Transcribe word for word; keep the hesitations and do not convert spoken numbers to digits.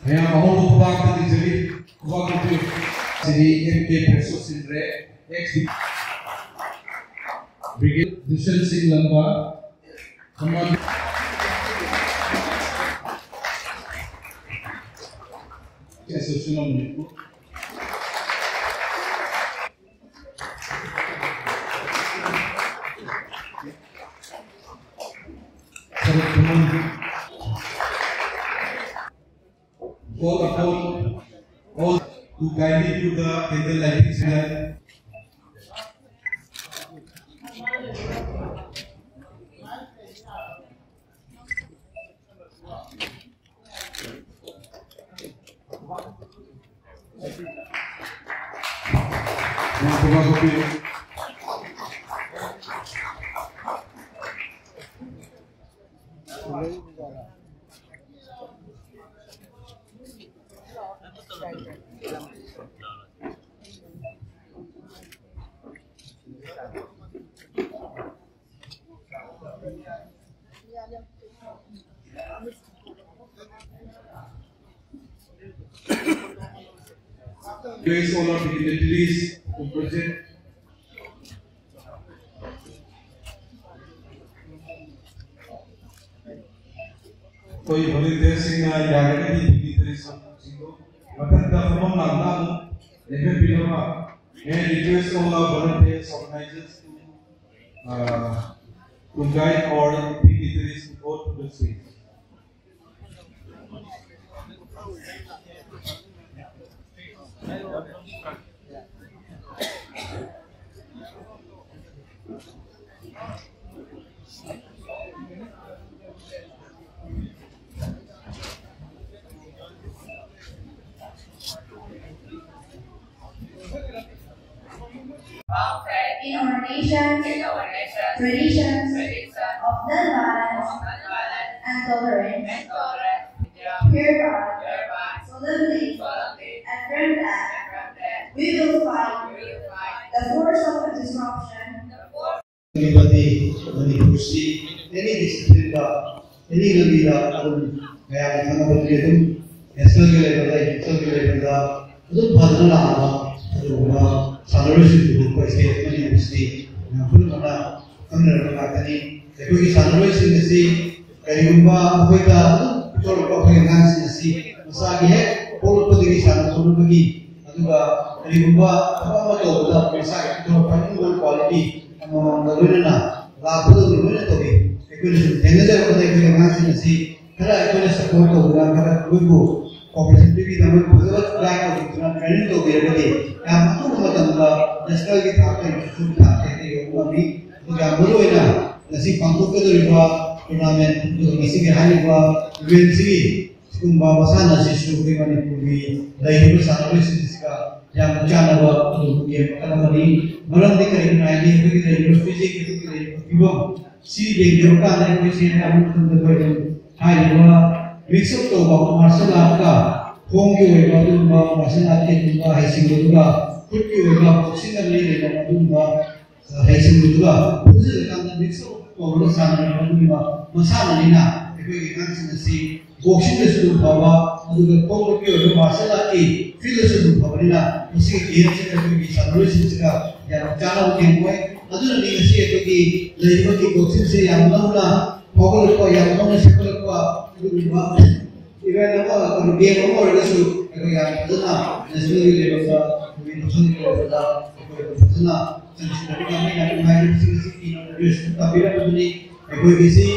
ꯃꯌꯥꯝ ꯑꯍꯧꯕ ꯈꯨꯕꯥꯛꯇ ꯅꯤꯖꯔꯤ꯫ ꯈꯨꯕꯥꯛ ꯅꯤꯖꯔꯤ꯫ ꯁꯤꯗꯤ M K ꯄ꯭ꯔꯦꯁꯣ ꯁꯤꯟꯗ꯭ꯔꯦ꯫ Ex Brigade ꯗꯨꯁꯟ ꯁꯤꯡ ꯂꯝꯕꯥ, Commander Association of Manipur. Call upon all to kindly do the candle lighting ceremony. Please, all our dignitaries to present. ꯑꯩꯈꯣꯏ ꯚꯣꯂꯨꯟꯇꯤꯌꯔꯁꯤꯡꯅ ꯌꯥꯔꯒꯗꯤ ꯗꯤꯒꯅꯤꯇꯔꯤꯁꯤꯡꯗꯨ ꯃꯊꯛꯇ ꯐꯝꯐꯝ ꯂꯥꯡꯗ ꯑꯃꯨꯛ ꯂꯦꯡꯈꯠꯄꯤꯅꯕ. May I request all our volunteers, organizers to, uh, to guide our dignitaries to go to the stage. In our nation, traditions of non-violence and tolerance, hereby solemnly affirm that we will fight the force of disruption. ꯃꯅꯤꯄꯨꯔꯁꯤ any discipline ꯗ, any ꯂꯝꯕꯤꯗ ꯑꯗꯨꯝ ꯃꯌꯥꯝꯅ ꯈꯪꯅꯕꯗꯨꯗꯤ ꯑꯗꯨꯝ ꯅꯦꯁꯅꯦꯜꯒꯤ ꯂꯦꯚꯦꯜꯗ, ꯏꯟꯇꯔꯅꯦꯁꯅꯦꯜꯒꯤ ꯂꯦꯚꯦꯜꯗ ꯑꯗꯨꯝ ꯐꯖꯅ ꯂꯥꯛꯑꯕ ꯑꯗꯨꯒꯨꯝꯕ ꯁꯥꯟꯅꯔꯣꯏꯁꯤꯡ ꯄꯨꯊꯣꯛꯄ ꯁ꯭ꯇꯦꯠ ꯑꯃꯅꯤ ꯍꯥꯏꯕꯁꯤꯗꯤ ꯃꯌꯥꯝ ꯄꯨꯝꯅꯃꯛꯅ ꯈꯪꯅꯔꯕ ꯉꯥꯛꯇꯅꯤ꯫ ꯑꯩꯈꯣꯏꯒꯤ ꯁꯥꯟꯅꯔꯣꯏꯁꯤꯡ ꯑꯁꯤ ꯀꯔꯤꯒꯨꯝꯕ ꯑꯩꯈꯣꯏꯗ ꯑꯗꯨꯝ ꯄꯤꯊꯣꯔꯛꯄ ꯑꯩꯈꯣꯏꯒꯤ ꯑꯉꯥꯡꯁꯤꯡ ꯑꯁꯤ ꯃꯁꯥꯒꯤ ꯍꯦꯛ ꯄꯣꯛꯂꯛꯄꯗꯒꯤ ꯁꯥꯟꯅ ꯈꯣꯠꯅꯕꯒꯤ, ꯑꯗꯨꯒ ꯀꯔꯤꯒꯨꯝꯕ ꯊꯕꯛ ꯑꯃ ꯇꯧꯕꯗ ꯃꯁꯥꯒꯤ ꯄꯤꯊꯣꯔꯛꯄ inborn quality ꯑꯃꯃꯝꯒ ꯂꯣꯏꯅꯅ ꯂꯥꯛꯄꯗꯧꯅ ꯂꯣꯏꯅ ꯇꯧꯏ꯫ ꯑꯩꯈꯣꯏꯅ ꯁꯨꯝ ꯊꯦꯡꯅꯖꯔꯛꯄꯗ ꯑꯩꯈꯣꯏꯒꯤ ꯑꯉꯥꯡꯁꯤꯡ ꯑꯁꯤ ꯈꯔ ꯑꯩꯈꯣꯏꯅ ꯁꯞꯄꯣꯔꯠ ꯇꯧꯗꯨꯅ, ꯈꯔ ꯑꯩꯈꯣꯏꯕꯨ ꯀꯣꯑꯣꯄꯔꯦꯁꯟ ꯄꯤꯕꯤꯗꯅ, ꯑꯩꯈꯣꯏꯕꯨ ꯐꯖꯅ ꯒꯥꯏꯗ ꯇꯧꯕꯤꯗꯨꯅ, ꯇ꯭ꯔꯦꯅꯤꯡ ꯇꯧꯕꯤꯔꯒꯗꯤ ꯌꯥꯝ ꯑꯊꯨꯕ ꯃꯇꯝꯗ ꯅꯦꯁꯅꯦꯜꯒꯤ ꯊꯥꯛꯇ, ꯏꯟꯇꯔꯅꯦꯁꯅꯦꯜꯒꯤ ꯊꯥꯛꯇ ꯍꯦꯛꯇ ꯌꯧꯕ ꯉꯝꯃꯤ꯫ ꯑꯗꯨꯒ ꯌꯥꯝ ꯃꯔꯨ ꯑꯣꯏꯅ ꯉꯁꯤ ꯄꯥꯡꯊꯣꯛꯀꯗꯧꯔꯤꯕ ꯇꯣꯔꯅꯥꯃꯦꯟ, ꯑꯗꯨꯒ ꯉꯁꯤꯒꯤ ꯍꯥꯏꯔꯤꯕ ꯏꯚꯦꯟꯁꯤꯒꯤ ꯁꯤꯒꯨꯝꯕ ꯃꯁꯥꯟꯅ ꯑꯁꯤꯁꯨ ꯑꯩꯈꯣꯏ ꯃꯅꯤꯄꯨꯔꯒꯤ ꯂꯩꯔꯤꯕ ꯁꯥꯟꯅꯔꯣꯏꯁꯤꯡꯁꯤꯒ ꯌꯥꯝꯅ ꯆꯥꯟꯅꯕ ꯑꯗꯨꯒꯨꯝꯕ ꯒꯦꯝ ꯃꯈꯜ ꯑꯃꯅꯤ꯫ ꯃꯔꯝꯗꯤ ꯀꯔꯤꯒꯤꯅꯣ ꯍꯥꯏꯔꯗꯤ ꯑꯩꯈꯣꯏꯒꯤ ꯂꯩꯔꯤꯕ ꯐꯤꯖꯤꯛ, ꯑꯩꯈꯣꯏꯒꯤ ꯂꯩꯔꯤꯕ ꯐꯤꯕꯝ ꯁꯤ ꯌꯦꯡꯖꯕ ꯀꯥꯟꯗ ꯑꯩꯈꯣꯏꯁꯦ ꯑꯌꯥꯝꯕ ꯃꯇꯝꯗ ꯑꯩꯈꯣꯏ ꯑꯗꯨꯝ ꯍꯥꯏꯔꯤꯕ ꯃꯤꯛꯁ ꯑꯞ ꯇꯧꯕ ꯃꯥꯔꯁꯦꯜ ꯑꯥꯔꯠꯀ ꯈꯣꯡꯒꯤ ꯑꯣꯏꯕ ꯑꯗꯨꯒꯨꯝꯕ ꯃꯥꯔꯁꯦꯜ ꯑꯥꯔꯠꯀꯤ ꯑꯗꯨꯒꯨꯝꯕ ꯍꯩꯁꯤꯡꯕꯗꯨꯒ ꯈꯨꯠꯀꯤ ꯑꯣꯏꯕ ꯕꯣꯛꯁꯤꯡꯒ ꯃꯔꯤ ꯂꯩꯅꯕ ꯑꯗꯨꯒꯨꯝꯕ ꯍꯩꯁꯤꯡꯕꯗꯨꯒ ꯄꯨꯟꯁꯤꯜꯂꯀꯥꯟꯗ ꯃꯤꯛꯁ ꯑꯞ ꯇꯧꯔꯒ ꯁꯥꯟꯅꯔꯕ ꯑꯗꯨꯒꯨꯝꯕ ꯃꯁꯥꯟꯅꯅꯤꯅ ꯑꯩꯈꯣꯏꯒꯤ ꯑꯉꯥꯡꯁꯤꯡ ꯑꯁꯤ ꯕꯣꯛꯁꯤꯡꯗꯁꯨ ꯑꯗꯨꯝ ꯐꯕ, ꯑꯗꯨꯒ ꯈꯣꯡ ꯈꯨꯠꯀꯤ ꯑꯣꯏꯕ ꯃꯥꯔꯁꯦꯜ ꯑꯥꯔꯠꯀꯤ ꯐꯤꯜꯗꯁꯨ ꯑꯗꯨꯝ ꯐꯕꯅꯤꯅ ꯃꯁꯤꯒꯤ ꯒꯦꯝꯁꯤꯗ ꯑꯩꯈꯣꯏꯒꯤ ꯁꯥꯟꯅꯔꯣꯏꯁꯤꯡꯁꯤꯒ ꯌꯥꯝꯅ ꯆꯥꯟꯅꯕ ꯒꯦꯝ ꯑꯣꯏ꯫ ꯑꯗꯨꯅꯅꯤ ꯉꯁꯤ ꯑꯩꯈꯣꯏꯒꯤ ꯂꯩꯔꯤꯕ ꯀꯤꯛ ꯕꯣꯛꯁꯤꯡꯁꯦ ꯌꯥꯝ ꯅꯧꯅ ꯐꯥꯎꯒꯠꯂꯛꯄ, ꯌꯥꯝ ꯅꯧꯅ ꯁꯦꯝꯒꯠꯂꯛꯄ ꯑꯗꯨꯒꯨꯝꯕ ꯏꯚꯦꯟ ꯑꯃ, ꯑꯩꯈꯣꯏ ꯒꯦꯝ ꯑꯃ ꯑꯣꯏꯔꯒꯁꯨ ꯑꯩꯈꯣꯏ ꯌꯥꯝ ꯐꯖꯅ ꯅꯦꯁꯅꯦꯜꯒꯤ ꯂꯦꯚꯦꯜꯗ ꯑꯩꯈꯣꯏ ꯅꯦꯁꯅꯦꯜꯒꯤ ꯂꯦꯚꯦꯜꯗ ꯑꯩꯈꯣꯏ ꯐꯖꯅ ꯆꯪꯁꯤꯟꯅꯕ ꯉꯝꯃꯤ꯫ ꯌꯥꯝ ꯅꯨꯡꯉꯥꯏꯖꯕꯁꯤꯡ ꯑꯁꯤ ꯇꯝꯕꯤꯔꯝꯕꯗꯨꯅꯤ꯫ ꯑꯩꯈꯣꯏꯒꯤꯁꯤ